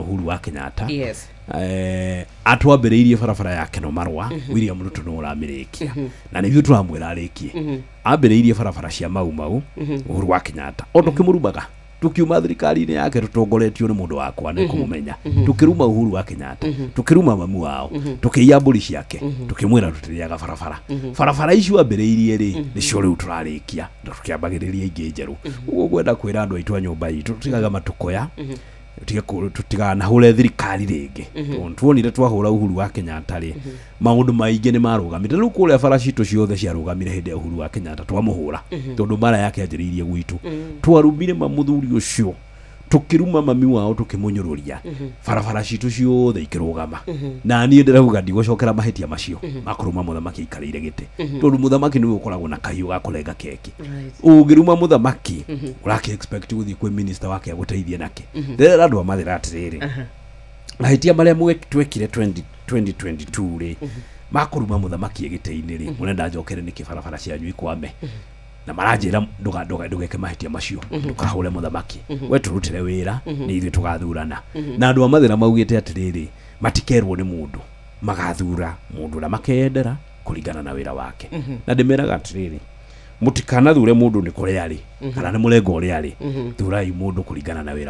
Uhuru wa Kenyatta. Atwambĩrĩirie barabara ya Keno Marwa, William Ruto nĩ ũramĩrĩkia na nĩguo tũramwĩra arĩkie. Ambĩrĩirie barabara cia Mau Mau, Uhuru wa Kenyatta, o tũkĩmũrumaga tukiuma thirikari-inĩ yake tũtongoretio nĩ mũndũ wakwa nĩ kũmũmenya. Tũkĩruma Uhuru wa Kenyatta, tũkĩruma mamu wao, tũkĩiya mbũri ciake, tũkĩmwĩra tũtirĩaga barabara. Barabara icio ambĩrĩirie rĩ, nĩcio rĩu tũrarĩkia na tũkĩambagĩrĩria ingĩ njerũ. Ũguo ngwenda kwĩra andũ aitũ a nyũmba itũ tũtigaga matũkoya, tũtikanahũre thirikari rĩngĩ, tondũ tuonire twahũra Uhuru wa Kenyatta rĩ, maũndũ maingĩ nĩ marũgamire. Rĩu kũrĩa bara citũ ciothe ciarũgamire hĩndĩ ya Uhuru wa Kenyatta twamũhũra, tondũ mbara yake yanjĩrĩirie gwitũ. Twarumire mũthuri ũcio, tũkĩruma mami wao, tũkĩmũnyũrũria, barabara citũ ciothe ikĩrũgama. Na niĩ ndĩrauga ndigũcokera mahĩtia macio ma kũruma mũthamaki aikarĩire gĩtĩ, tondũ mũthamaki nĩwe ũkoragwo na kahiũ ga kũrenga keki. Ũngĩruma mũthamaki, ũrakĩ expect gũthiĩ kwĩ minister wake agũteithie nake? Ndĩrera andũ a Mathĩra atĩrĩrĩ, mahĩtia marĩa twekire 20 2022 rĩ, makũruma mũthamaki gĩtĩ-inĩ rĩ, mũrenda njokere nĩkĩ barabara cianyu ikwame? Na maranjĩra ndũgeke mahĩtia macio, ndũkahũre mũthamaki. We tũrutĩre wĩra, nĩ ithuĩ tũgathurana. Na andũ a Mathĩra maugĩte atĩrĩrĩ, matikerwo nĩ mũndũ, magathura mũndũ ũrĩa makeyendera kũringana na wĩra wake. Na ndĩmeraga atĩrĩrĩ, mũtikanathure mũndũ nĩ kũrĩa arĩ kana nĩ mũrengo ũrĩa arĩ, thurai mũndũ kũringana na wĩra.